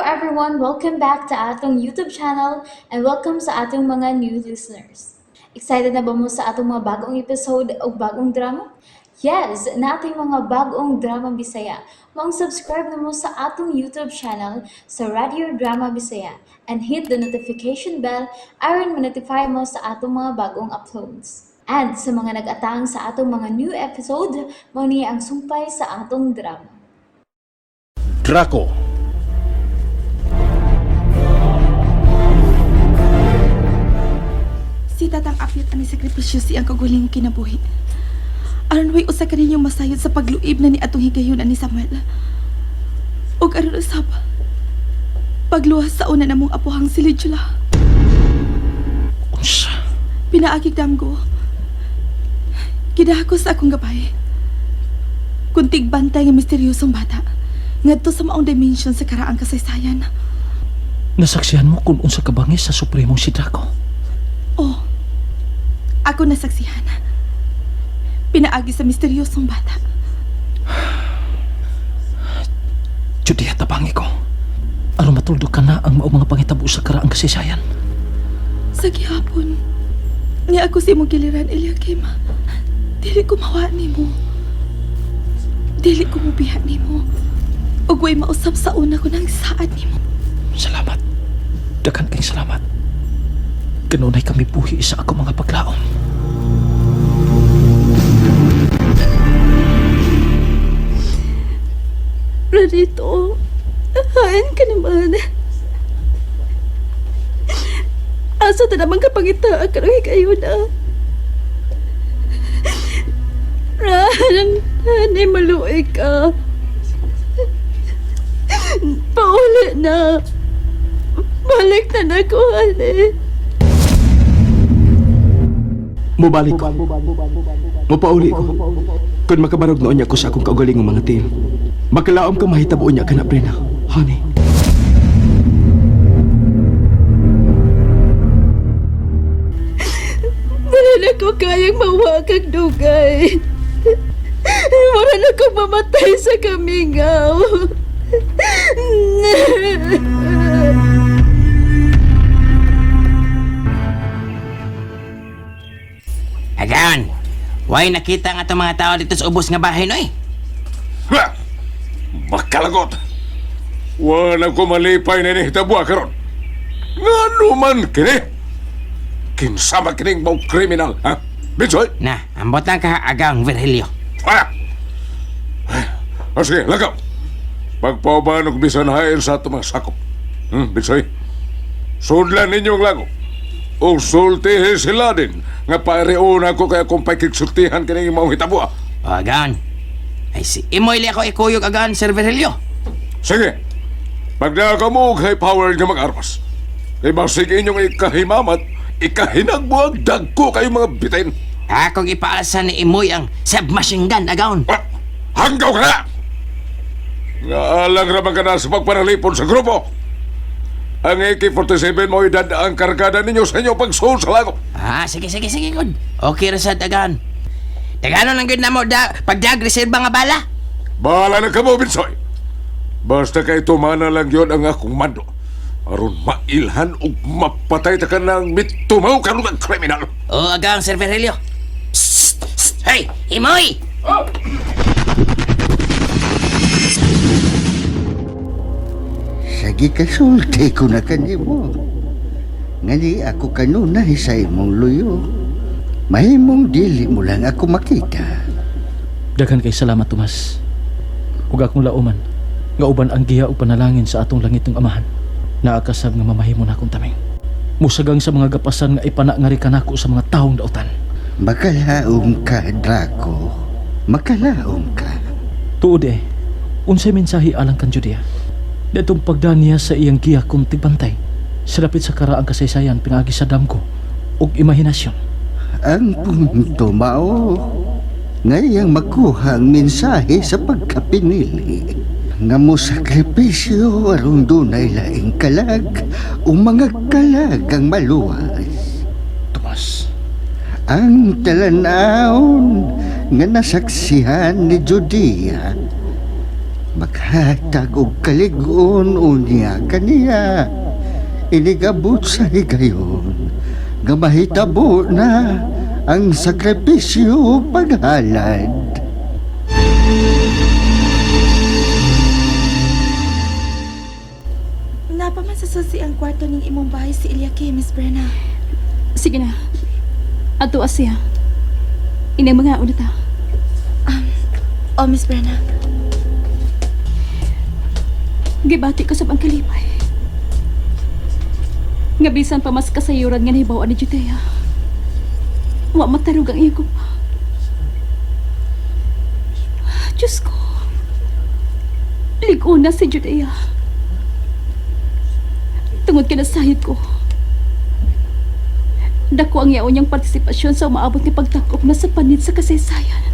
everyone! Welcome back to atong YouTube channel and welcome sa atong mga new listeners. Excited na ba mo sa atong mga bagong episode o bagong drama? Yes, nating mga bagong drama Bisaya. Maong subscribe na mo sa atong YouTube channel sa Radio Drama Bisaya and hit the notification bell aron ma-notify mo sa atong mga bagong uploads. And sa mga nag-atang sa atong mga new episode, mao ni ang sumpay sa atong drama. Draco. Si Tatang Apyot ang sakripisyo siyang kagulingong kinabuhi. Aron way usa kaninyong masayod sa pagluib na ni atong higayon ani Samuel. Ug aron usab pagluwas sa una namong apuhang si Lidjula. Unsa? Pinaagig damgo. Gidako sa akong gabay. Kuntig bantay nga misteryosong bata. Ngadto sa maong dimension sa karaang kasaysayan. Nasaksihan mo kung unsa kabangis sa supremong si Draco. Oh, ako nasaksihan. Pinaagi sa misteryosong bata. Judea, tabangi ko. Aron matuldo ka na ang maong mga pangitabo sa karaang kasaysayan. Sa gihapon, niya ako si imong giliran, Eliakim. Dili ko mawa nimo. Dili ko mubiha nimo. Ug way mausap sa una ko nang saad nimo. Salamat. Daghan kay salamat. Kanunay kami buhi sa ako mga paglaom. Rarito, hain ka naman. Asa ta naman kapangita karong higayon na. Ran, hanay maluoy ka. Pauli na. Balik na na ko, honey. Mubalik ko. Mupauli ko. Kung makabarog noon niya ko sa akong kaugalingong mga team. Makalaom ka mahitabo niya ka na, Brena. Honey. Wala na ko kayang mawakag dugay. Wala na ko mamatay sa kamingaw. Agan, why nakita nga itong mga tao dito sa ubos nga bahay, noy? Ha! Makalagot! Wala ko malipay na nihitabuha karon. Ngano man kini? Kinsa man kining mau kriminal, ha? Bitsoy! Na, ambot lang ka, Agang Virgilio. Ha! O sige, lagaw! Pagpauban og bisan hain sa ato mga sakop. Bitsoy? Sudlan ninyo ang lago. O sultihi sila din nga pareuna ko kaya kung pakiksultihan kining maong hitabuha. O, Agan. Ay, si Imoy li ako ikuyog, Agan, Sir Virgilio. Sige. Pagdala ka mo og high power nga mag-armas. Kay basig inyong ikahimamat, ikahinagbuag dagko kayo mga bitin. Akong ipaalsa ni Imoy ang submachine gun, Agan. Ah, hanggaw ka na! Nga alang raman ka na sa pagpanalipon sa grupo. Ang AK-47 mo edad ang kargada ninyo sa inyo pagsuol sa lago. Ah, sige, sige, sige, good. Okay, rasad, Agan. Tagano lang good na mo, da, pagdag, reserba nga bala. Bahala na ka mo, Binsoy. Basta kay tumana lang yon ang akong mando. Aron mailhan ug mapatay ta ka ng mitumaw karon ang kriminal. O, Agang, Sir Virgilio. Psst, psst, hey, Imoy! Sige kasulti ko na kanimo. Ngani ako kanunay sa imong luyo. Mahimong dili mo lang ako makita. Daghan kay salamat, Tomas. Ug akong lauman, nga uban ang giya ug panalangin sa atong langitong amahan. Naakasab nga mamahimo na akong taming. Musagang sa mga gapasan nga ipana nga ri kanako sa mga taong dautan. Makalaom ka, Draco. Makalaom ka. Tuod eh, unsay mensahe alang kan Judea? Datong pagdaniya sa iyang giya kung tigbantay. Sa dapit sa karaang kasaysayan pinaagi sa damgo ug imahinasyon. Ang punto mao ngayang makuha ang mensahe sa pagkapinili. Nga mo sakripisyo aron dunay laing kalag o mga kalag ang maluwas. Tomas, Ang talanawon nga nasaksihan ni Judea. Maghatag og kalig-on unya kaniya. Inigabot sa higayon nga mahitabo na ang sakripisyo ug paghalad. Napa man sa susi ang kwarto ning imong bahay si Eliakim, Miss Brenna. Sige na. Ato siya. Inang mga una ta. Oh, Miss Brenna. Gibati ko sa ang kalipay. Nga bisan pa mas kasayuran nga nahibaw ni Judea. Wa matarog ang iyang pa. Diyos ko. Ligo na si Judea. Tungod kinasayod ko. Dako ang yaon niyang partisipasyon sa umaabot ni pagtakop na sa panit sa kasaysayan.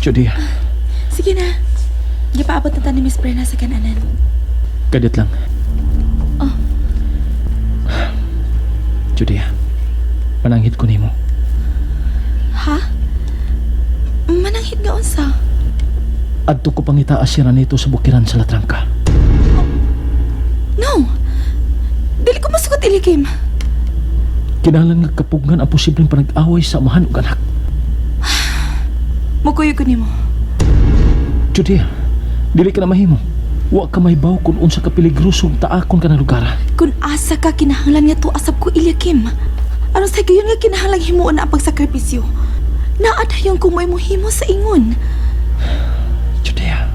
Judea, Sige na. Gipaabot na ta ni Miss Brenna sa kananan. kadit lang. Oh. Judea, pananghid ko nimo. Ha? Mananghid nga unsa? Adto ko pangitaas si Ranito sa bukiran sa Latrangka. No. Dili ko masugot, Eliakim. Kinahanglan nga kapugngan ang posibleng panag-away sa amahan ug anak. Mukuyog ko nimo. Judea, dili ka na mahimo. Wa ka mahibaw kung unsa ka peligroso ug taakon ka ng lugar. Kung asa ka kinahanglan nga tuasab ko, Eliakim. Aron sa gayon nga kinahanglan himuon na ang pagsakripisyo. Naa dayon kung may mohimo sa ingon. Judea,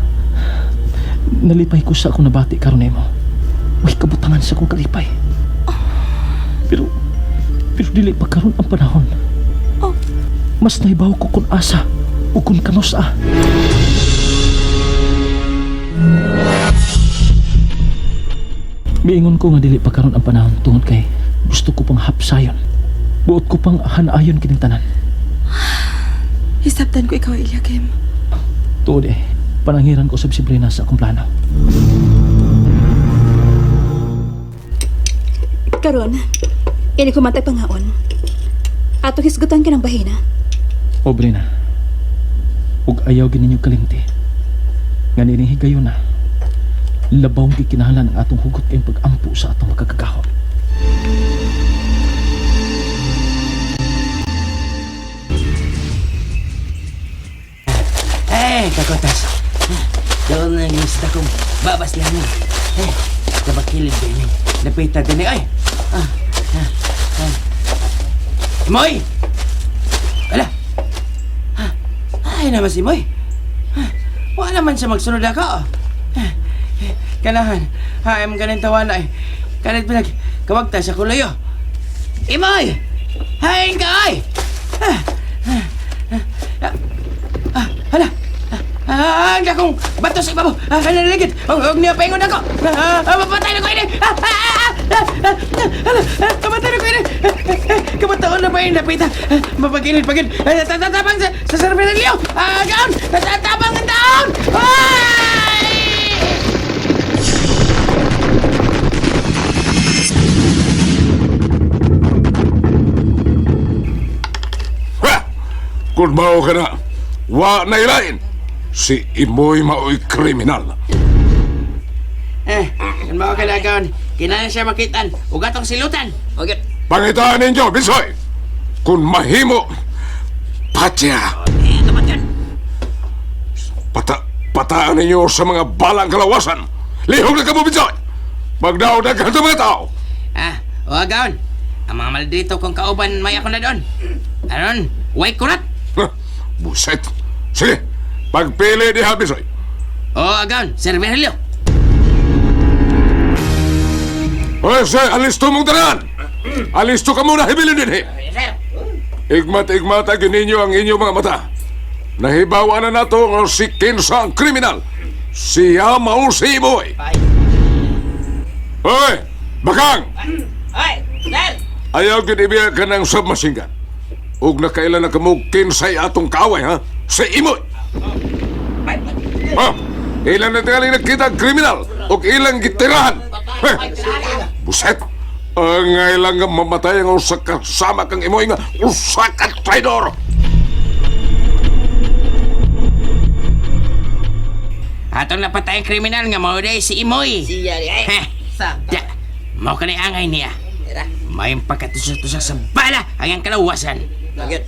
nalipay ko sa akong nabati karon nimo. Way kabutangan sa akong kalipay. Pero, pero dili pa karon ang panahon. Oh. Mas nahibaw ko kung asa o kung kanusa. Miingon ko nga dili pa karon ang panahon tungod kay gusto ko pang hapsayon. Buot ko pang hanayon kining tanan. Hisabtan ko ikaw, Eliakim. Tuod eh, pananghiran ko sab si Brina sa akong plano. Karon, ini ko matay pangaon. Ato hisgutan ka ng bahina. O Brina, ug ayaw gininyo kalimti. Nga nining higayon na, labaw gikinahanglan ang atong hugot kayong pag-ampo sa atong makakagahom. Eh, kakotas. Doon na yung lista kong babas lang eh. Eh, tabakilid din eh. Napita din eh. Ay! Ah, ah, ah. Imoy! Ala! Ah, ay naman si Moy. Ah, wala naman siya magsunod ako. Ah, eh, kanahan, ha, am ganin tawa na eh. Kanit pinag, kawagta sa kulayo. Imoy! Hain ka ay! Ah, ah, ah, ah, ah, hala! Ah, ang dakong bato sa ibabaw. Ah, naligid. Og niya paingon ako. Ah, ah, mapatay na ko ini. Ah, ah, ah, ah, ah, ah, ah, mapatay na ko ini. Kamataon na ba yung napita? Ah, mapagilid, pagil. Ah, tatabang sa Servilio. Ah, gaon. Tatabang ang taon. Ay! Ha! Kung mao ka na, wa na ilain. Si Imoy mao'y kriminal. Eh, kan mao ka na gaon. Kinahanglan siya makitan. Ug atong silutan. Okay. Pangitaan ninyo, Bisoy! Kung mahimo, patya! Eh, tumat yun. Pataan ninyo sa mga balang kalawasan! Lihog na kamo, Bisoy! Magdaw na ka mga tao! Ah, o gaon. Ang mga maldito kong kauban may ako na doon. Aron, way kurat. Ha, buset! Sige, pagpili diha, Bisoy! O agaon, Sir Virgilio. Oy, sir, alisto mong tanan! Alisto ka muna, hibilin din eh! Sir. Igmat-igmat agin ninyo ang inyong mga mata. Nahibawa na nato nga si Kinsa ang kriminal. Siya mao si Imoy. Hoy, bakang! Ay, sir. Ayaw gid ibiya ka ng submachine gun. Ug nakailan na kamo kinsay atong kaaway, ha? Si Imoy! Ha? Ilan na tingali nagkita ang kriminal ug ilang gitirahan. Heh! Buset! Angay lang nga mamatay ang usa ka sama kang imoy nga usa ka traidor. Atong napatay ang kriminal nga mao day si Imoy. Siya di ay. Heh. Sa. Ya, mao kanay angay niya. Tara. Mayong pagkatusa-tusa sa bala ang iyang kalawasan. Magyot.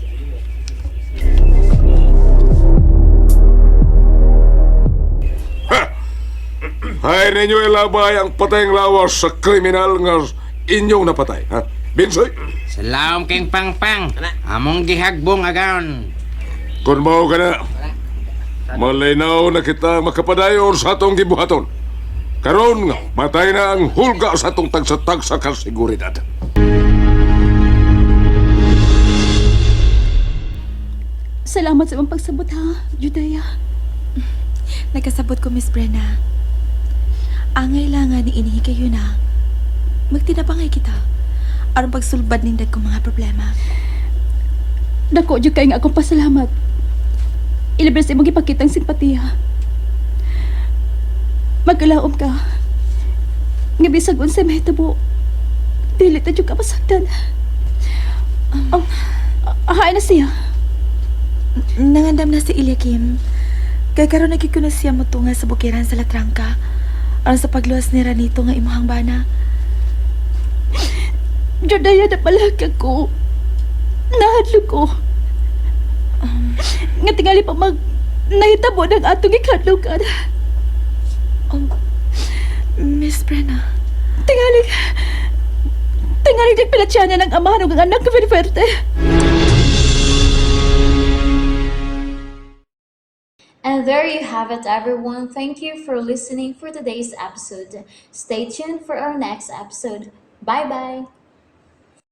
Hay ninyo ilabay ang patayng lawas sa kriminal nga inyong napatay, ha? Binsoy, Sa laom kayong pangpang, Ana. among gihagbong agaon. kung mao ka na, malinaw na kita makapadayon sa atong gibuhaton. Karon nga, matay na ang hulga sa atong tagsa-tagsa kasiguridad. Salamat sa imong pagsabot ha, Judea. Nagkasabot ko, Miss Brenna. Angay lang nga ni inihi kayo na magtinabangay kita aron pagsulbad ning dagkong mga problema. Dako jud kay nga akong pasalamat. Ilibre sa imong gipakitang simpatiya. Magkalaom ka. Nga bisag unsay mahitabo, dili ta jud ka masaktan. Oh, hain na siya. Nangandam na si Eliakim. Kay karon nagkikuno siya motunga sa bukiran sa Latrangka aron sa pagluwas ni Ranito nga imuhang bana. Judaya na palaka ko. Nahadlo ko. Nga tingali pa mag nahitabo ng atong ikadlukan. Oh, Miss Brenna. Tingali tingali nagpilatsya niya ng amahan ug ang anak ko Fuerte. And there you have it, everyone. Thank you for listening for today's episode. Stay tuned for our next episode. Bye bye.